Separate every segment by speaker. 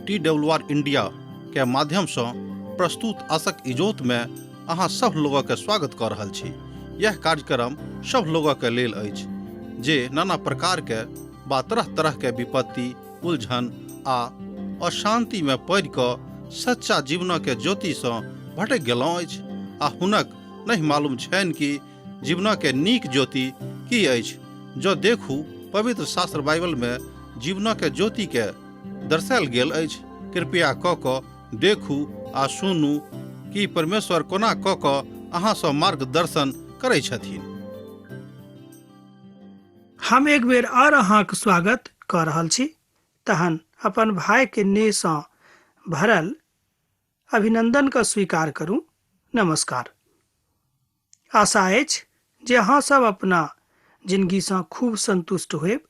Speaker 1: T W R India के माध्यमसँ प्रस्तुत आशक इजोतमे अहाँ सभ लोगके स्वागत कऽ रहल छी। यह कार्यक्रम सभ लोगके लेल अछि जे नाना प्रकारके बा तरह तरहके विपत्ति, उलझन आ अशान्तिमे पड़ि कऽ सच्चा जीवनके ज्योतिसँ भटकि गेलहुँ अछि आ हुनक नहि मालूम छनि कि जीवनके नीक ज्योति की अछि। जँ देखू पवित्र शास्त्र बाइबलमे जीवनके ज्योतिके दर्शायल गेल अछि। कृपया कऽ कऽ देखू आ सुनू कि परमेश्वर कोना कऽ कऽ अहाँसँ मार्गदर्शन करै छथिन।
Speaker 2: हम एक बेर आओर अहाँक स्वागत कऽ रहल छी। तहन अपन भायके नेहसँ भरल अभिनन्दनके स्वीकार करू। नमस्कार। आशा अछि जे अहाँ सब अपना जिनगीसँ खूब संतुष्ट होयब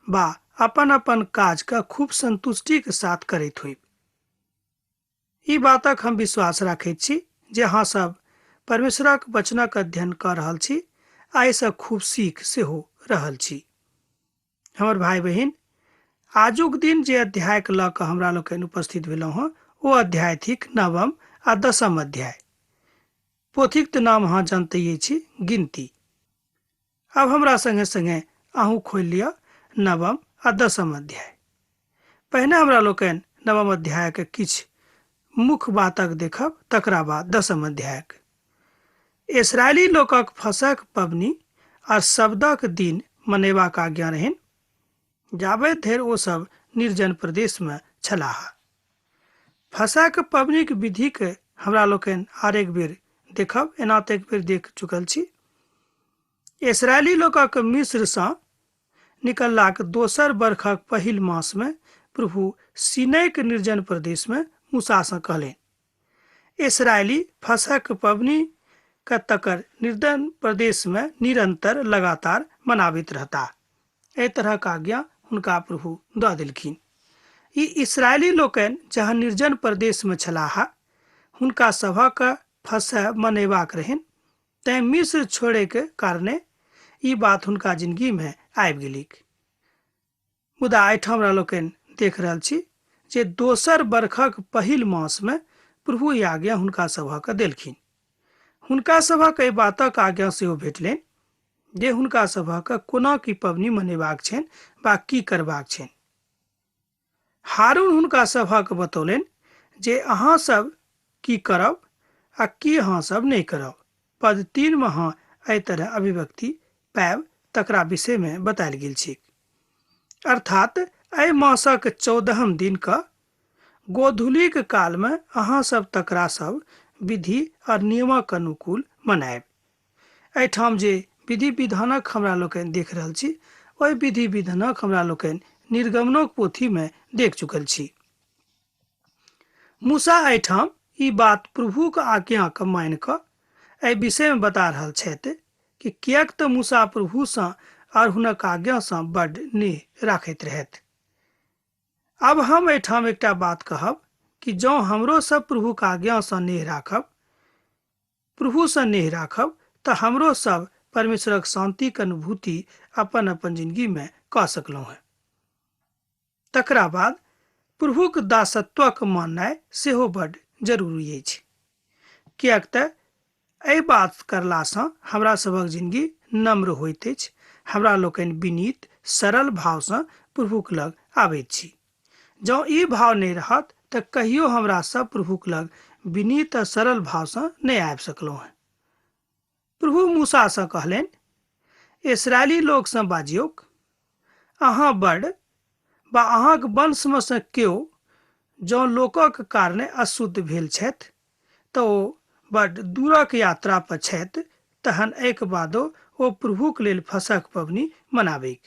Speaker 2: बा अपन अपन काजके खूब संतुष्टिके साथ करैत होयब। ई बातक हम विश्वास राखैत छी जे अहाँ सब परमेश्वरक वचनक अध्ययन कऽ रहल छी आ एहिसँ खूब सीख सेहो रहल छी। हमर भाय बहिन, आजुक दिन जे अध्यायके लऽ कऽ हमरा लोकनि उपस्थित भेलहुँ हँ ओ अध्याय थिक नवम आ दसम अध्याय। पोथीक तऽ नाम अहाँ जनतैये छी, गिनती। आब हमरा संगे संगे अहूँ खोलि लिअ नवम आ दसम अध्याय। पहिने हमरा लोकनि नवम अध्यायक किछु मुख्य बातक देखब, तकरा बाद दसम अध्यायक। इसराइली लोकक फसहक पबनी आ शब्दक दिन मनेबाक आज्ञा रहनि, जाबे धरि ओ सब निर्जन प्रदेश मे छलाह। फसहक पबनीक विधिक हमरा लोकनि आर एक बेर देखब, एना तऽ एक बेर देख चुकल छी। इसराइली लोकक मिस्र सँ निकललाक दोसर बरखक पहिल मास मे प्रभु सीनैक निर्जन प्रदेश मे मूसा सँ कहलनि, इसराइली फसहक पबनी के तकर निर्जन प्रदेश मे निरंतर लगातार मनाबैत रहताह। एहि तरहक आज्ञा हुनका प्रभु दऽ देलखिन। ई इसराइली लोकनि जहन निर्जन प्रदेश मे छलाह, हुनका सभक फसह मनेबाक रहनि, तैं मिस्र छोड़ैक कारणे ई बात हुनका जिनगी मे आबि गेलिक। मुदा एहिठाम हमरा लोकनि देख रहल छी जे दोसर बरखक पहिल मास मे प्रभु ई आज्ञा हुनका सभक देलखिन। हुनका सभक एहि बातक आज्ञा सेहो भेटलनि जे हुनका सभक कोना की पबनी मनेबाक छनि बा की करबाक छनि। हारून हुनका सभक बतौलनि जे अहाँ सब की करब आ की अहाँ सब नहि करब। पद 3 मे अहाँ एहि तरह अभिव्यक्ति पायब तकरा विषय मे बतायल गेल छैक। अर्थात एहि मासक 14 दिन क गोधूलिक काल मे अहाँ सब तकरा सब विधि और नियमक अनुकूल मनायब। एहिठाम जे विधि विधानक हमरा लोकनि देख रहल छी ओहि विधि विधानक हमरा लोकनि निर्गमनक पोथी मे देख चुकल छी। मूसा एहिठाम ई बात प्रभुक आज्ञाके मानि कऽ एहि विषयमे बता रहल छथि कि किएक तऽ मूसा प्रभुसँ आओर हुनक आज्ञासँ बड्ड नेह राखैत रहथि। आब हम एहिठाम एकटा बात कहब कि जँ हमरो सब प्रभुक आज्ञासँ नेह राखब, प्रभुसँ नेह राखब तऽ हमरो सब परमेश्वरक शान्तिक अनुभूति अपन अपन जिनगीमे कऽ सकलहुँ हेँ। तकरा बाद प्रभुक दासत्वक माननाइ सेहो बड्ड जरूरी अछि, किएक तऽ एहि बात करलासँ हमरा सभक जिनगी नम्र होइत अछि। हमरा लोकनि विनीत सरल भावसँ प्रभुक लग आबैत छी। जँ ई भाव नहि रहत तऽ कहियो हमरा सब प्रभुक लग विनीत आ सरल भावसँ नहि आबि सकलहुँ हेँ। प्रभु मूसासँ कहलनि, इसराइली लोकसँ बाजियौक, अहाँ बड़ वा अहाँक वंशमे सँ केओ जँ लोकक कारणे अशुद्ध भेल छथि तऽ ओ बड्ड दूरक यात्रा पर छथि, तहन एहिक बादो ओ प्रभुक लेल फसहक पबनी मनाबैक।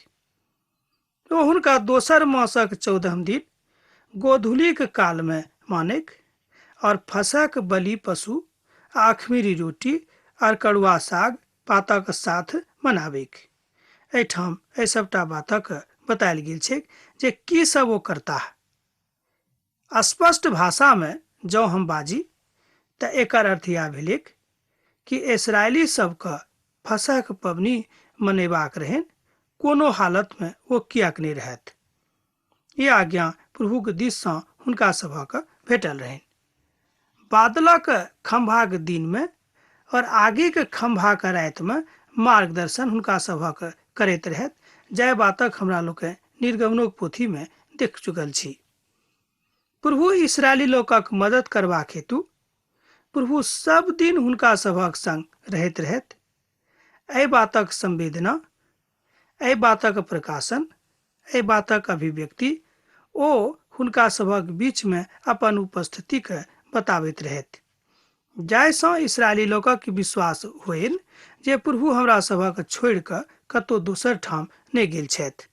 Speaker 2: ओ हुनका दोसर मासक 14 दिन गोधूलिक कालमे मानैक और फसहक बलि पशु आ अखमीरी रोटी और कड़ुआ साग पातक साथ मनाबैक। एहिठाम एहि सबटा बातक बतायल गेल छैक जे की सब ओ करताह। स्पष्ट भाषामे जँ हम बाजी तऽ एकर अर्थ इएह भेलैक कि इसराइली सबके फसहक पबनी मनेबाक रहनि, कोनो हालतमे ओ किएक नहि रहथि। ई आज्ञा प्रभुक दिस सँ हुनका सभक भेटल रहनि। बादलक खम्भाक दिनमे और आगिक खम्भाक रातिमे मार्गदर्शन हुनका सभक करैत रहैत, जाहि बातक हमरा लोकनि निर्गमनोक पोथीमे देख चुकल छी। प्रभु इसराइली लोकक मदद करबाक हेतु प्रभु सब दिन हुनका सभक संग रहैत रहैत। एहि बातक संवेदना, एहि बातक प्रकाशन, एहि बातक अभिव्यक्ति ओ हुनका सभक बीचमे अपन उपस्थितिके बताबैत रहैत, जाहिसँ इसराइली लोकक विश्वास होइन जे प्रभु हमरा सभक छोड़ि कऽ कतहु दोसर ठाम नहि गेल छथि।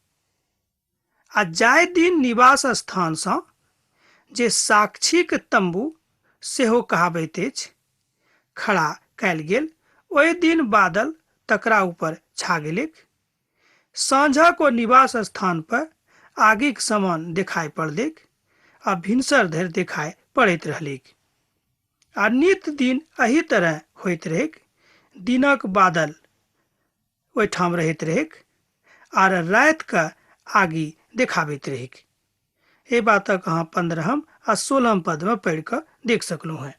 Speaker 2: आ जाहि दिन निवास स्थानसँ, जे साक्षीक तम्बू सेहो कहाबैत अछि, खड़ा कयल गेल, ओहि दिन बादल तकरा ऊपर छा गेलैक। साँझक ओ निवास स्थान पर आगिक समान देखाइ पड़लैक आ भिनसर धरि देखाइ पड़ैत रहलैक। आ नित दिन एहि तरह होइत रहैक। दिनक बादल ओहिठाम रहैत रहैक आर रातिके आगि देखाबैत रहैक। एहि बातक अहाँ 15 आ 16 पदमे पढ़ि कऽ देख सकलहुँ हेँ।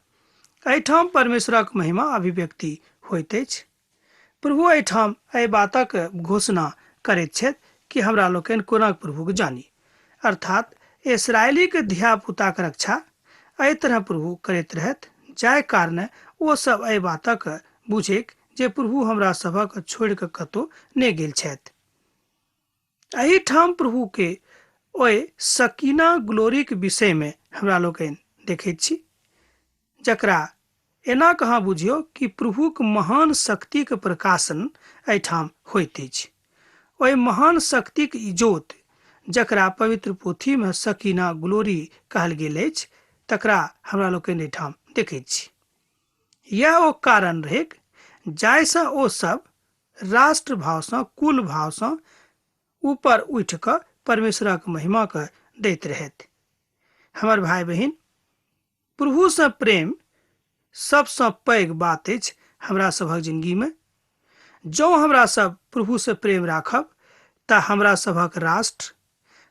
Speaker 2: एहिठाम परमेश्वरक महिमा अभिव्यक्ति होइत अछि। प्रभु एहिठाम एहि बातक घोषणा करैत छथि कि हमरा लोकनि कोना प्रभुके जानी, अर्थात इसराइलीके धियापुताक रक्षा एहि तरह प्रभु करैत रहथि, जाहि कारणे ओ सब एहि बातक बुझैक जे प्रभु हमरा सभक छोड़ि कऽ कतहु नहि गेल छथि। एहिठाम प्रभुके ओहि सकीना ग्लोरीक विषयमे हमरा लोकनि देखैत छी, जकरा एना कहाँ बुझियौ कि प्रभुक महान शक्तिक प्रकाशन एहिठाम होइत अछि। ओहि महान शक्तिक इजोत, जकरा पवित्र पोथीमे सकीना ग्लोरी कहल गेल अछि, तकरा हमरा लोकनि एहिठाम देखैत छी। यैह ओ कारण रहैक जाहिसँ ओ सब राष्ट्र भावसँ, कुल भावसँ ऊपर उठि कऽ परमेश्वरक महिमाके दैत रहथि। हमर भाय बहिन, प्रभुसँ प्रेम सबसँ पैघ बात अछि हमरा सभक जिंदगीमे। जँ हमरा सब प्रभुसँ प्रेम राखब तऽ हमरा सभक राष्ट्र,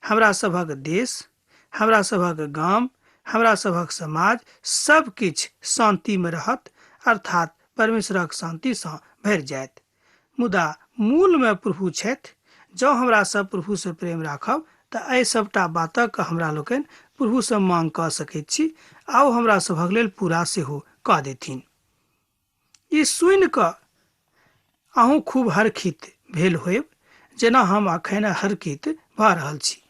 Speaker 2: हमरा सभक देश, हमरा सभक गाम, हमरा सभक समाज सब किछु शान्तिमे रहत, अर्थात परमेश्वरक शान्तिसँ भरि जायत। मुदा मूलमे प्रभु छथि। जँ हमरा सब प्रभुसँ प्रेम राखब तऽ एहि सबटा बातक हमरा लोकनि प्रभुसँ मांग कऽ सकैत छी आ ओ हमरा सभक लेल पूरा सेहो कऽ देथिन। ई सुनि कऽ अहूँ खूब हर्षित भेल होयब, जेना हम अखन हर्षित भऽ रहल छी।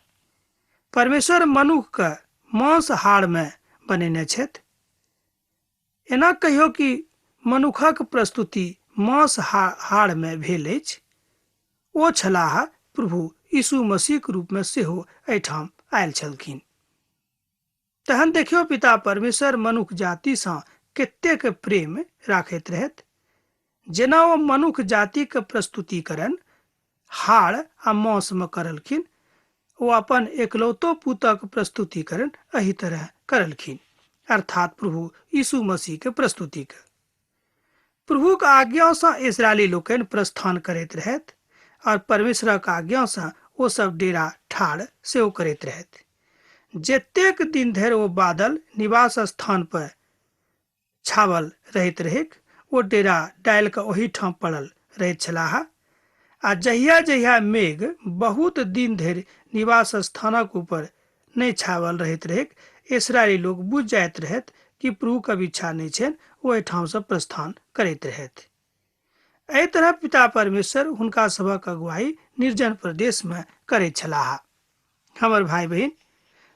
Speaker 2: परमेश्वर मनुखके मांस हाड़मे बनेने छथि। एना कहियो कि मनुखक प्रस्तुति मांस हाड़मे भेल अछि। ओ छलाह प्रभु यीशु मसीहक रूपमे सेहो एहिठाम आयल छलखिन। तहन देखियौ पिता परमेश्वर मनुख जातिसँ कतेक प्रेम राखैत रहथि। जेना ओ मनुख जातिक प्रस्तुतिकरण हाड़ आ मांसमे करलखिन, ओ अपन एकलौतो पुतक प्रस्तुतिकरण एहि तरह करलखिन, अर्थात प्रभु यीशु मसीहके प्रस्तुतिके। प्रभुक आज्ञासँ इसराइली लोकनि प्रस्थान करैत रहथि और परमेश्वरक आज्ञासँ ओ सब डेरा ठाढ़ सेहो करैत रहथि। जतेक दिन धरि ओ बादल निवास स्थान पर छावल रहैत रहैक, ओ डेरा डालि कऽ ओहीठाम पड़ल रहैत छलाह। आ जहिया जहिया मेघ बहुत दिन धरि निवास स्थानक ऊपर नहि छावल रहैत रहैक, इसराइली लोक बुझि जाइत रहथि कि प्रभुक अब इच्छा नहि छनि, ओ एहिठामसँ प्रस्थान करैत रहथि। एहि तरह पिता परमेश्वर हुनका सभक अगुवाई निर्जन प्रदेशमे करैत छलाह। हमर भाय बहिन,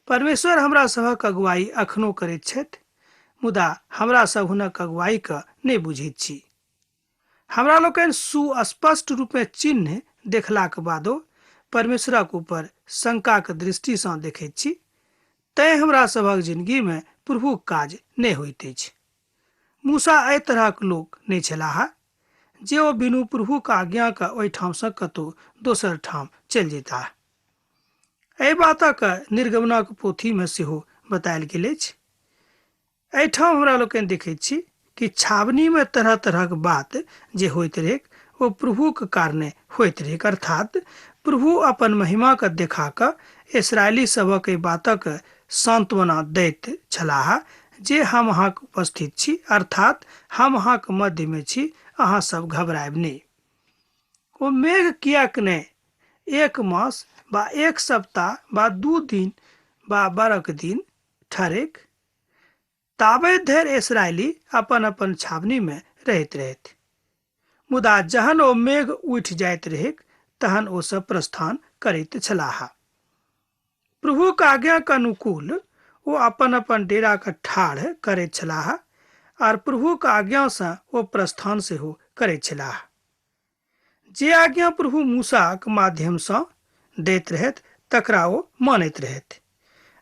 Speaker 2: परमेश्वर हमरा सभक अगुवाई अखनो करैत छथि, मुदा हमरा सब हुनक अगुवाईके नहि बुझैत छी। हमरा लोकनि सुस्पष्ट रूपमे चिन्ह देखलाक बादो परमेश्वरक ऊपर शंकाक दृष्टिसँ देखैत छी, तैं हमरा सभक जिंदगीमे प्रभुक काज नहि होइत अछि। मूसा एहि तरहक लोक नहि छलाह जे ओ बिनु प्रभुक आज्ञाक ओहिठामसँ कतहु दोसर ठाम चलि जैताह। एहि बातक निर्गमनक पोथीमे सेहो बतायल गेल अछि। एहिठाम हमरा लोकनि देखैत छी कि छावनीमे तरह तरहक बात जे होइत रहैक ओ प्रभुक कारणे होइत रहैक, अर्थात प्रभु अपन महिमाके देखा कऽ इसराइली सभक एहि बातक सांत्वना दैत छलाह जे हम अहाँक उपस्थित छी, अर्थात हम अहाँक मध्यमे छी, अहाँ सब घबरायब नहि। ओ मेघ किएक नहि 1 मास बा 1 सप्ताह बा 2 दिन बा 12 दिन ठहरेक, ताबे धरि इसराइली अपन अपन छावनी में रहैत रहथि। मुदा जहन ओ मेघ उठि जाइत रहैक तहन ओ सब प्रस्थान करैत छलाह। प्रभुक आज्ञाक अनुकूल ओ अपन अपन डेरा के ठाढ़ करैत छलाह आर प्रभुक आज्ञासँ ओ प्रस्थान सेहो करैत छलाह। जे आज्ञा प्रभु मूसाक माध्यमसँ दैत रहथि तकरा ओ मानैत रहथि।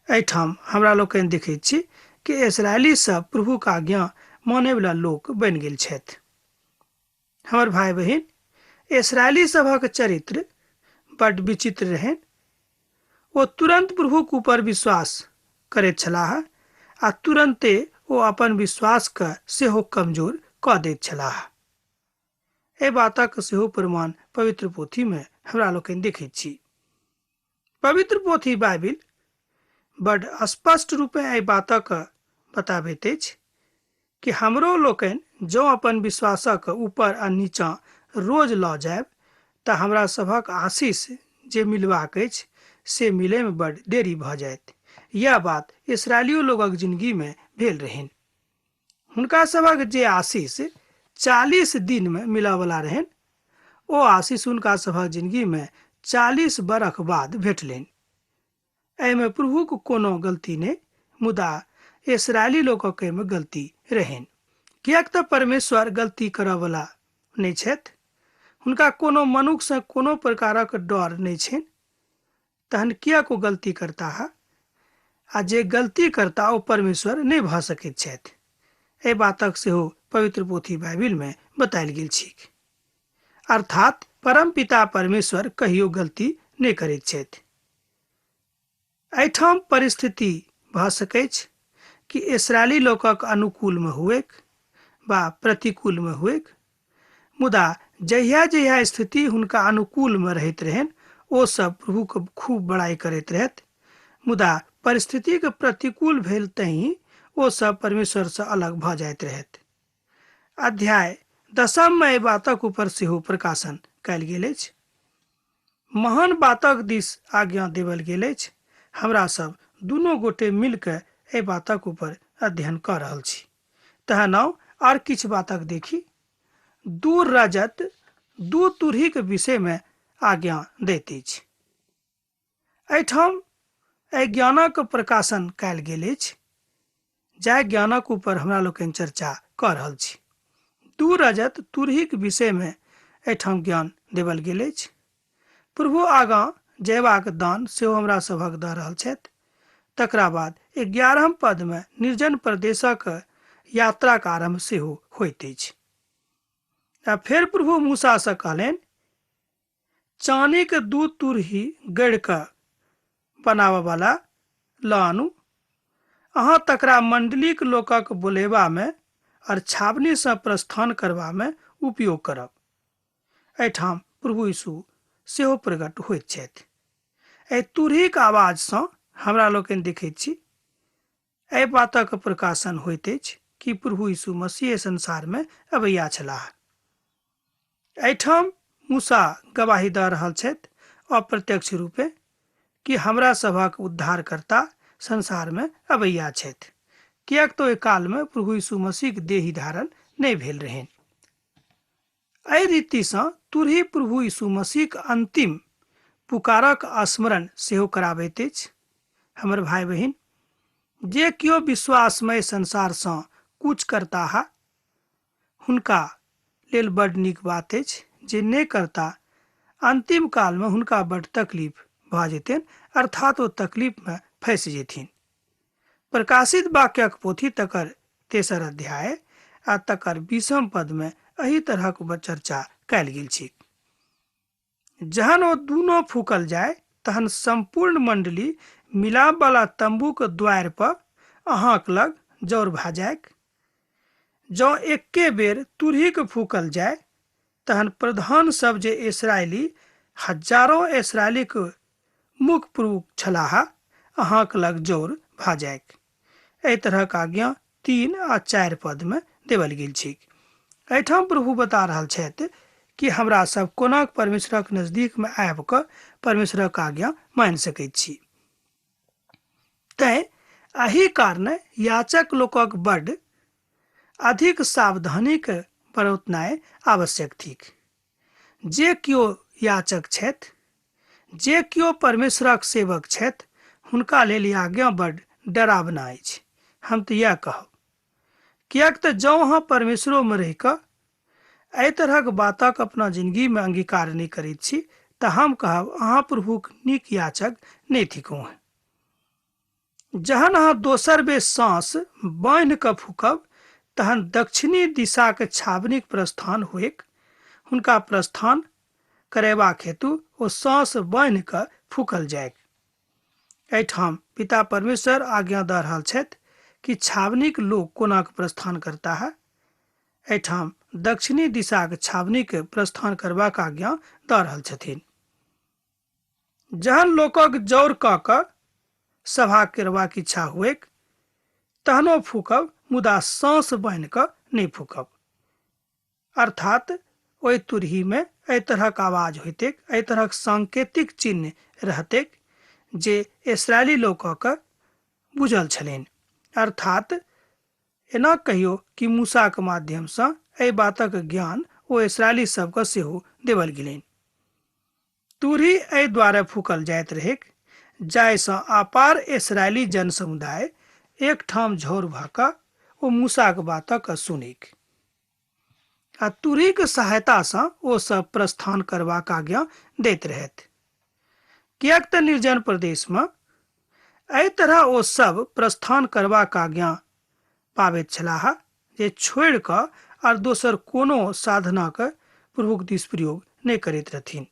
Speaker 2: एहिठाम हमरा लोकनि देखैत छी कि इसराइली सब प्रभुक आज्ञा मानैवला लोक बनि गेल छथि। हमर भाई बहिन, इसराइली सभक चरित्र बड विचित्र रहनि। ओ तुरंत प्रभुक ऊपर विश्वास करैत छलाह आ तुरंते ओ अपन विश्वास के सेहो कमजोर कऽ दैत छलाह। एहि बातक सेहो प्रमाण पवित्र पोथी में हमरा लोकनि देखैत छी। पवित्र पोथी बाइबिल बड स्पष्ट रूपे एहि बातक बताबैत अछि कि हमरो लोकनि जँ अपन विश्वासक ऊपर आ नीचा रोज लऽ जायब तऽ हमरा सभक आशीष जे मिलबाक अछि से मिलैमे बड देरी भऽ जायत। यैह बात इसराइलियो लोगक जिंदगी में भेल रहनि। हुनका सभक जे आशीष 40 दिन में मिलऽवला रहनि ओ आशीष हुनका सभक जिंदगी में 40 बरख बाद भेटलनि। एहिमे प्रभुक कोनो गलती नहि, मुदा इसराइली लोकक एहिमे गलती रहनि। किएक तऽ परमेश्वर गलती करऽवला नहि छथि, हुनका कोनो मनुखसँ कोनो प्रकारक डर नहि छनि, तहन किएक ओ गलती करताह? आ जे गलती करता ओ परमेश्वर नहि भऽ सकैत छथि। एहि बातक सेहो पवित्र पोथी बाइबिल में बतायल गेल छैक। अर्थात परम पिता परमेश्वर कहियो गलती नहि करैत छथि। एहिठाम परिस्थिति भऽ सकैछ कि इसराइली लोकक अनुकूल में हुएक बा प्रतिकूल में हुएक, मुदा जहिया जहिया स्थिति हुनका अनुकूल में रहैत रहनि ओ सब प्रभु के खूब बड़ाई करैत रहथि, मुदा परिस्थिति के प्रतिकूल भेल तहीं ओ सब परमेश्वर से अलग भऽ जाइत रहथि। अध्याय 10 में एहि बातक ऊपर सेहो प्रकाशन कयल गेल अछि। महान बातक दिस आज्ञा देवल गेल अछि। हमरा सब दुनू गोटे मिल के एहि बातक ऊपर अध्ययन कऽ रहल छी। तहन आउ आर किछु बातक देखी। 2 रजत 2 तुरहीक विषय में आज्ञा दैत अछि। एहिठाम एहि ज्ञानक प्रकाशन कयल गेल अछि जाहि ज्ञानक ऊपर हमरा लोकनि चर्चा कऽ रहल छी। 2 रजत तुरहीक विषय में एहिठाम ज्ञान देवल गेल अछि। प्रभु आगाँ जयबाक दान सेहो हमरा सभक दऽ रहल छथि। तकरा बाद 11 पद में निर्जन प्रदेशक यात्राक आरंभ सेहो होइत अछि। आ फेर प्रभु मूसा सँ कहलनि, चानीक 2 तुरही गढ़ि कऽ बनाबऽवला लऽ आनू। अहाँ तकरा मंडलीक लोकक बोलेबा में और छावनी सँ प्रस्थान करबा में उपयोग करब। एहिठाम प्रभु यीशु सेहो प्रकट होइत छथि। एहि तुरहीक आवाज सँ हमरा लोकनि देखैत छी एहि बातक प्रकाशन होइत अछि कि प्रभु यीशु मसीह संसार में अबैया छलाह। एहिठाम मूसा गवाही दऽ रहल छथि अप्रत्यक्ष रूपे कि हमरा सभक उद्धारकर्ता संसार में अबैया छथि, किएक तऽ ओहि काल में प्रभु यीशु मसीहक देही धारण नहि भेल रहनि। एहि रीतिसँ तुरही प्रभु यीशु मसीहक अंतिम पुकारक स्मरण सेहो कराबैत अछि। हमर भाई बहिन, जे केओ विश्वासमय संसारसँ कूच करताह हुनका लेल बड नीक बात अछि, जे नहि करता अंतिम कालमे हुनका बड तकलीफ भऽ जेतनि, अर्थात ओ तकलीफमे फँसि जेथिन। प्रकाशित वाक्यक पोथी तकर 3 अध्याय आ तकर 20 पदमे एहि तरहक चर्चा कयल गेल छै। जहन ओ दुनो फूकल जाय तहन संपूर्ण मंडली मिलाप वाला तंबूक द्वार पर अहाँक लग जौर भऽ जायक। जँ एके बेर तुरहीक फूकल जाय तहन प्रधान सब जे इसराइली हजारों इसराइलीक मुख पुरुष छलाह अहाँक लग जौर भऽ जाइक। एहि तरहक आज्ञा 3 आ 4 पद में देवल गेल छैक। एहिठाम प्रभु बता रहल छथि कि हमरा सब कोना परमेश्वरक नजदीक में आबि कऽ परमेश्वरक आज्ञा मानि सकैत छी। तैं एहि कारणे याचक लोकक बड्ड अधिक सावधानीक बरतनाइ आवश्यक थिक। जे केओ याचक छथि, जे केओ परमेश्वरक सेवक छथि, हुनका लेल ई आज्ञा बड्ड डरावना अछि। हम तऽ इएह कहब, किएक तऽ जँ अहाँ परमेश्वरोमे रहि कऽ एहि तरहक बातक अपना जिंदगीमे अंगीकार नहि करैत छी तऽ हम कहब अहाँ प्रभुक नीक याचक नहि थिकहुँ। जहन अहाँ दोसर बेर साँस बान्हि कऽ फूकब तहन दक्षिणी दिशाक छावनीक प्रस्थान होइक। हुनका प्रस्थान करेबाक हेतु ओ साँस बान्हि कऽ फूकल जाइक। एहिठाम पिता परमेश्वर आज्ञा दऽ रहल छथि कि छावनीक लोक कोना कऽ प्रस्थान करताह। एहिठाम दक्षिणी दिशाक छावनीक प्रस्थान करबाक आज्ञा दऽ रहल छथिन। जहन लोकक जौर कऽ कऽ सभा करबाक इच्छा हुएक तहनो फूकब, मुदा साँस बान्हि कऽ नहि फूकब। अर्थात ओहि तुरहीमे एहि तरहक आवाज होइतैक, एहि तरहक सांकेतिक चिन्ह रहतैक जे इसराइली लोकक बुझल छलनि। अर्थात एना कहियो कि मूसाक माध्यमसँ एहि बातक ज्ञान ओ इसराइली सबके सेहो देवल गेलनि। तुरही एहि द्वारे फूकल जाइत रहैक जाहिसँ अपार इसराइली जनसमुदाय एकठाम झौर भऽ कऽ ओ मूसाक बातक सुनैक आ तुरहीक सहायतासँ ओ सब प्रस्थान करबाक आज्ञा दैत रहथि। किएक तऽ निर्जन प्रदेशमे एहि तरह ओ सब प्रस्थान करबाक आज्ञा पाबैत छलाह जे छोड़ि कऽ आर दोसर कोनो साधनाक प्रभुक दिस प्रयोग नहि करैत रहथिन।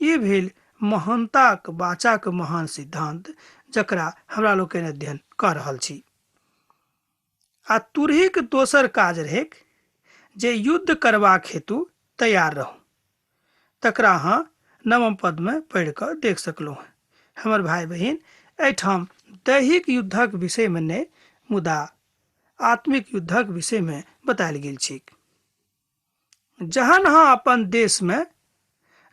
Speaker 2: ई भेल महानताक वाचाक महान सिद्धांत जकरा हमरा लोकनि अध्ययन कऽ रहल छी। आ तुरहीक दोसर काज रहैक जे युद्ध करबाक हेतु तैयार रहू। तकरा अहाँ नवम पदमे पढ़ि कऽ देख सकलहुँ हँ। हमर भाय बहिन, एहिठाम दैहिक युद्धक विषयमे नहि मुदा आत्मिक युद्धक विषयमे बतायल गेल छैक। जहन अहाँ अपन देशमे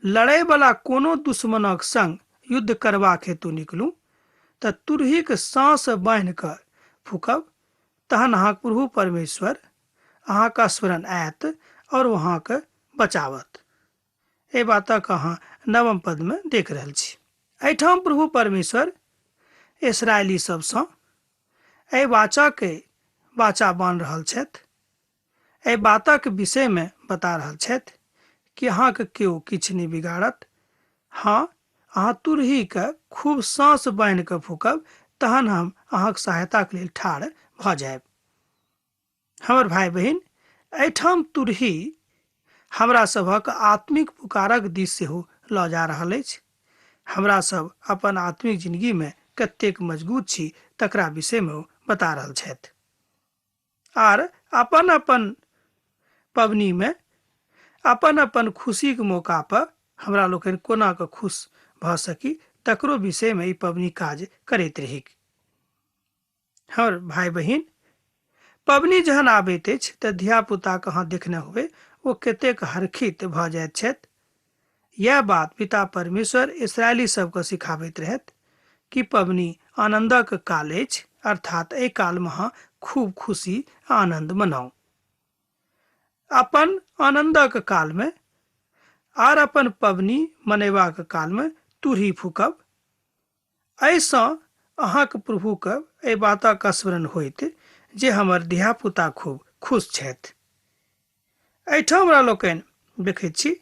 Speaker 2: लड़यवला कोनो दुश्मनक संग युद्ध करबाक हेतु निकलू तऽ तुरहीक साँस बान्हि कऽ फूकब, तहन अहाँक प्रभु परमेश्वर अहाँक स्मरण आयत और अहाँक बचावत। एहि बातक अहाँ नवम पदमे देख रहल छी। एहिठाम प्रभु परमेश्वर इसराइली सबसँ एहि वाचाके वाचा बान्हि रहल छथि, एहि बातक विषयमे बता रहल छथि कि अहाँके केओ किछु नहि बिगाड़त। हाँ, अहाँ तुरहीके खूब साँस बान्हि कऽ फूकब, तहन हम अहाँक सहायताक लेल ठाढ़ भऽ जायब। हमर भाय बहिन, एहिठाम तुरही हमरा सभक आत्मिक पुकारक दिस सेहो लऽ जा रहल अछि। हमरा सब अपन आत्मिक जिंदगीमे कतेक मजगूत छी तकरा विषयमे ओ बता रहल छथि। आर अपन अपन पबनीमे अपन अपन खुशीक मौका पर हमरा लोकनि कोना कऽ खुश भऽ सकी तकरो विषयमे ई पबनी काज करैत रहिक। हमर भाय बहिन, पबनी जहन आबैत अछि तऽ धियापुताके अहाँ देखने होबै ओ कतेक हर्षित भऽ जाइत छथि। यैह बात पिता परमेश्वर इसराइली सबके सिखाबैत रहथि कि पबनी आनन्दक काल अछि, अर्थात एहि कालमे अहाँ खूब खुशी आ आनन्द मनाउ। अपन आनन्दक कालमे आर अपन पबनी मनेबाक कालमे तुरही फूकब। एहिसँ अहाँक प्रभुके एहि बातक स्मरण होइत जे हमर धियापुता खूब खुश छथि। एहिठाम हमरा लोकनि देखैत छी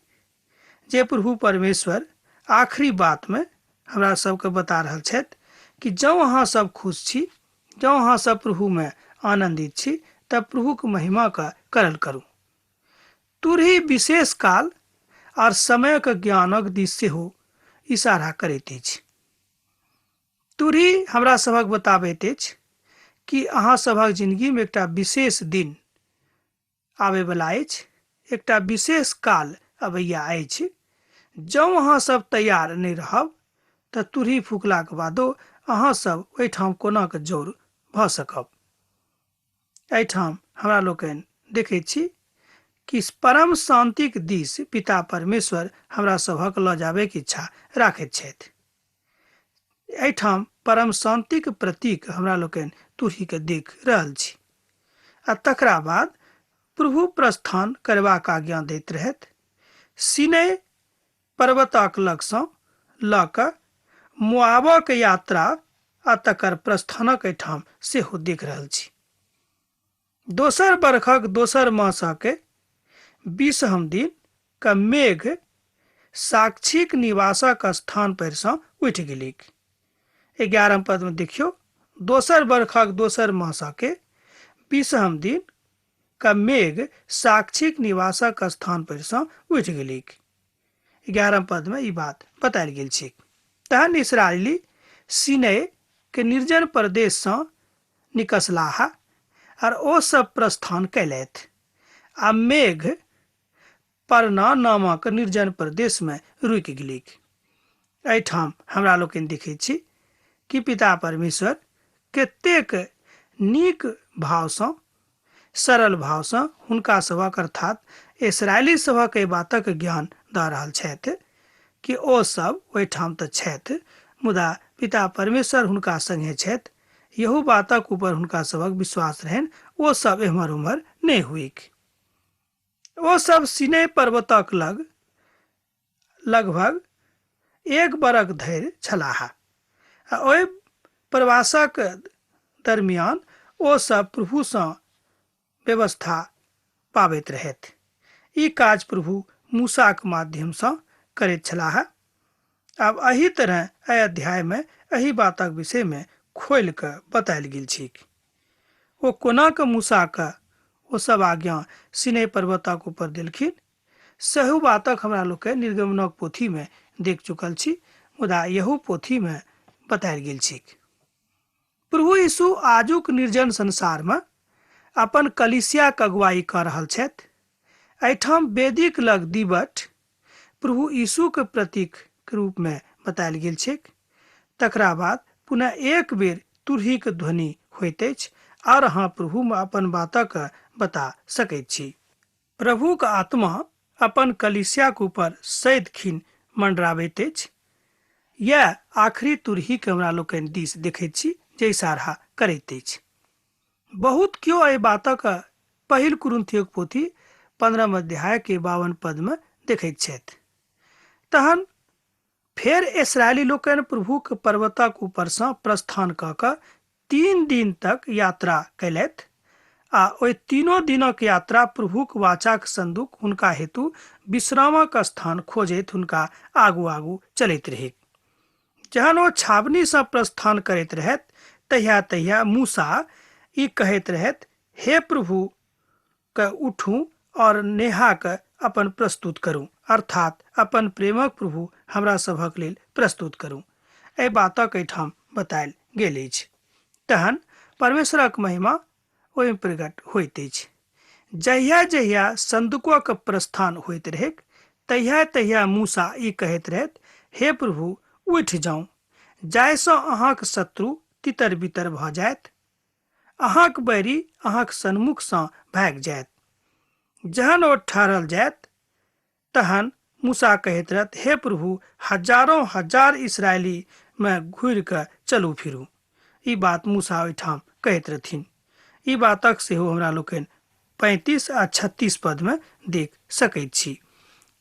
Speaker 2: जे प्रभु परमेश्वर आखिरी बातमे हमरा सबके बता रहल छथि कि जँ अहाँ सब खुश छी, जँ अहाँ सब प्रभुमे आनन्दित छी तऽ प्रभुक महिमाके करल करू। तुरही विशेष काल आर समयक ज्ञानक दिस सेहो इशारा करैत अछि। तुरही हमरा सभक बताबैत अछि कि अहाँ सभक जिंदगीमे एकटा विशेष दिन आबैवला अछि, एकटा विशेष काल अबैया अछि। जँ अहाँ सब तैयार नहि रहब तऽ तुरही फुकलाक बादो अहाँ सब ओहिठाम कोना कऽ जौर भऽ सकब। एहिठाम हमरा लोकनि देखैत छी कि परम शान्तिक दिस पिता परमेश्वर हमरा सभक लऽ जाबैक इच्छा राखैत छथि। एहिठाम परम शान्तिक प्रतीक हमरा लोकनि तुरहीके देख रहल छी। आ तकरा बाद प्रभु प्रस्थान करबाक आज्ञा दैत रहथि। सिनै पर्वतक लगसँ लऽ कऽ मोआबक यात्रा आ तकर प्रस्थानक एहिठाम सेहो देख रहल छी। दोसर बरखक दोसर मासक 20हम दिन क मेघ साक्षीक निवासक स्थान पर सँ उठि गेलैक। 11 पद में देखियौ, दोसर बरखक दोसर मासक 20हम दिन क मेघ साक्षीक निवासक स्थान पर सँ उठि गेलैक। 11 पद में ई बात बतायल गेल छैक। तहन इस्राएली सीनै के निर्जन प्रदेश सँ निकसलाह आर ओ सब प्रस्थान कयलथि आ मेघ परना नामक निर्जन प्रदेश में रुकि गेलैक। एहिठाम हमरा लोकनि देखैत छी कि पिता परमेश्वर कतेक नीक भावसँ, सरल भावसँ हुनका सभक अर्थात इसराइली सभक एहि बातक ज्ञान दऽ रहल छथि कि ओ सब ओहिठाम तऽ छथि, मुदा पिता परमेश्वर हुनका संगे छथि। यहू बातक ऊपर हुनका सभक विश्वास रहनि, ओ सब एम्हर ओम्हर नहि हुइक। ओ सब सिनै पर्वतक लग लगभग एक बरख धरि छलाह आ ओहि प्रवासक दरमियान ओ सब प्रभुसँ व्यवस्था पाबैत रहथि। ई काज प्रभु मूसाक माध्यमसँ करैत छलाह। आब एहि तरह एहि अध्यायमे एहि बातक विषयमे खोलि कऽ बतायल गेल छैक। ओ कोना कऽ मूसाके ओ सब आज्ञा सिनै पर्वतक ऊपर देलखिन, सेहो बातक हमरा लोकनि निर्गमनक पोथीमे देख चुकल छी, मुदा इहो पोथीमे बतायल गेल छैक। प्रभु यीशु आजुक निर्जन संसारमे अपन कलीसियाक अगुवाई कऽ रहल छथि। एहिठाम वेदीक लग दीवट प्रभु यीशुक प्रतीक रूपमे बतायल गेल छैक। तकरा बाद पुनः एक बेर तुरहीक ध्वनि होइत अछि आर अहाँ प्रभुमे अपन बातक बता सकैत छी। प्रभुक आत्मा अपन कलीसियाक ऊपर सदिखिन मंडराबैत अछि। यैह आखिरी तुरहीक हमरा लोकनि दिस देखैत छी जे इशारा करैत अछि। बहुत केओ एहि बातक पहिल कुरिन्थियोक पोथी 15 अध्याय के 52 पद में देखैत छथि। तहन फेर इसराइली लोकनि प्रभुक पर्वतक ऊपर सँ प्रस्थान कऽ कऽ 3 दिन तक यात्रा कयलथि आ ओहि तीनो दिनक यात्रा प्रभुक वाचाक संदूक हुनका हेतु विश्रामक स्थान खोजैत हुनका आगू आगू चलैत रहै। जहन ओ छावनी सँ प्रस्थान करैत रहथि तहिया तहिया मूसा ई कहैत रहथि, हे प्रभु के उठू और नेहा के अपन प्रस्तुत करू, अर्थात अपन प्रेमक प्रभु हमरा सभक लेल प्रस्तुत करू। एहि बातक एहिठाम बतायल गेल अछि। तहन परमेश्वरक महिमा ओहिमे प्रकट होइत अछि। जहिया जहिया संदूकक प्रस्थान होइत रहैक तहिया तहिया मूसा ई कहैत रहथि, हे प्रभु उठि जाउ, जाहिसँ अहाँक शत्रु तितर बितर भऽ जायत, अहाँक बैरी अहाँक सन्मुखसँ भागि जायत। जहन ओ ठहरल जायत तहन मूसा कहैत रहत, हे प्रभु हजारों हजार इसराइली में घुरि कऽ चलू फिरू। ई बात मूसा ओहिठाम कहैत रहथिन। ई बातक सेहो हमरा लोकनि 35 आ 36 पद में देख सकैत छी।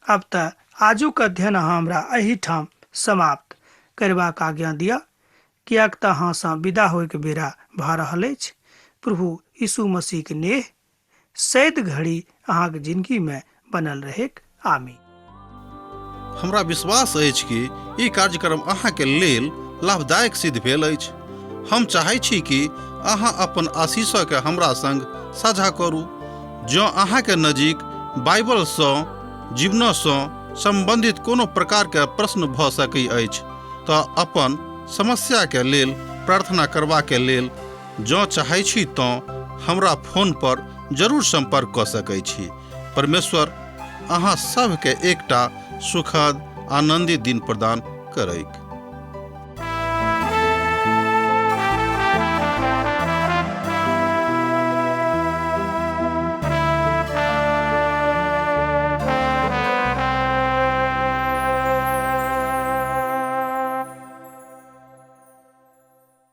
Speaker 2: आब तऽ आजुक अध्ययन अहाँ हमरा एहिठाम समाप्त करबाक आज्ञा दिअ, किएक तऽ अहाँसँ विदा होइके बेरा भऽ रहल अछि। प्रभु यीशु मसीहके नेह सैद घड़ी अहाँके जिंदगी में बनल रहेक। आमीन।
Speaker 1: हमरा विश्वास अछि कि ई कार्यक्रम अहाँके लेल लाभदायक सिद्ध भेल अछि। हम चाहै छी कि अहाँ अपन आशीषके हमरा संग साझा करू। जँ अहाँके नजीक बाइबलसँ जीवनसँ सम्बन्धित कोनो प्रकारके प्रश्न भऽ सकै अछि तऽ अपन समस्याके लेल प्रार्थना करबाके लेल जँ चाहै छी तँ हमरा फोन पर जरूर सम्पर्क कऽ सकै छी। परमेश्वर अहाँ सभके एकटा सुखद आनन्दित दिन प्रदान करैक।